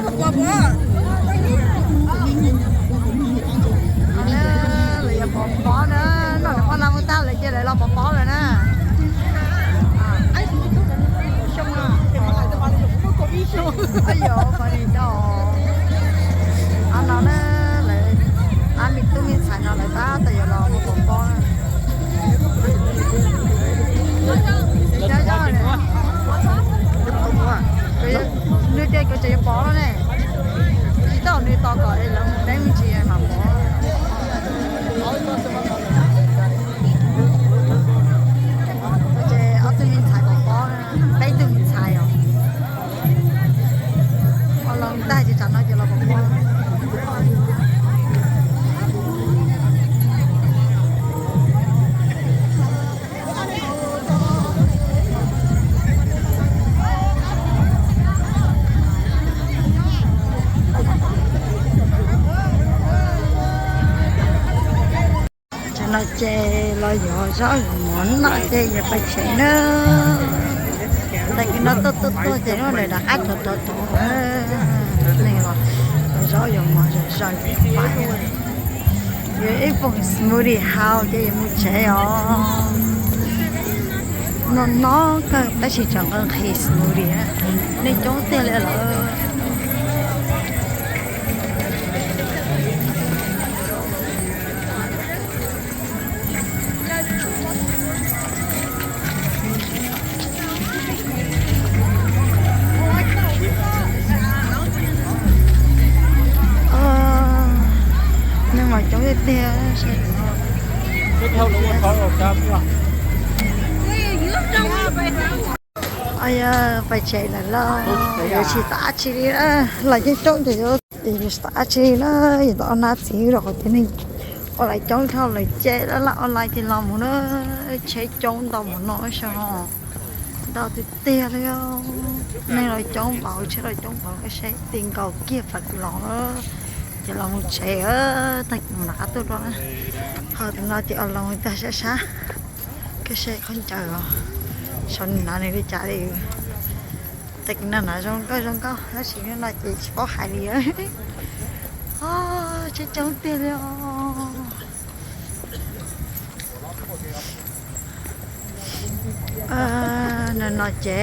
Lawv yuav pov pob na, noj lawv poj na mus tag lawm ces lawv los pov pob lawm na. Av no na, lawv, av me tub me ntxhais no lawv tab tom yuav los mus pov pob na. Nws tias kuv tseem yuav pov no ne, tsis tau nws tos kom es lawv mus peb me ntsis mam pov. Ces ob tug me ntxhais pov pob, peb tug me ntxhais os. Ua los tag ces tsam no ces los pov pob. Tam no ces los yuav zaub yuav mov noj ces yuav pais tsev na. Tag kis no tuaj tuaj tuaj ces lub ntawm rov qab rov rov rov neeg los yuav zaub yuav mov zom zaws pais. Yuav ib poom smoothie haus ces yuav mus tsev os. No no kawg tab sis tseem nqhis smoothie, neeg coob tiag li lawm. Neeg mas coob tiag tiag. Pais tsev lawm los yuav tsis tau dab tsi li, los coob coob ces yuav tsis tau dab tsi li na. Yuav tau ua nab txiv rau qhov tias neeg online coob dhau lawm ces laj laj online ces los mus na, tsheb coob ntau mus no xyov ntau tiag tiag li. Neeg los coob npaum, tsheb los coob npaum, koj saib ti nkaus kiag pam los na. Ces los mus tsev, tag kis mam rov qab tuaj dua. Ho tam no ces online tag sab sab, koj saib khaub ncaws os, saum nws hnav nws li cas li. Tag kis no hnav zoo nkauj zoo nkauj tab sis no ces tsis paub hais li. Tsheb coob tiag li os. No no ces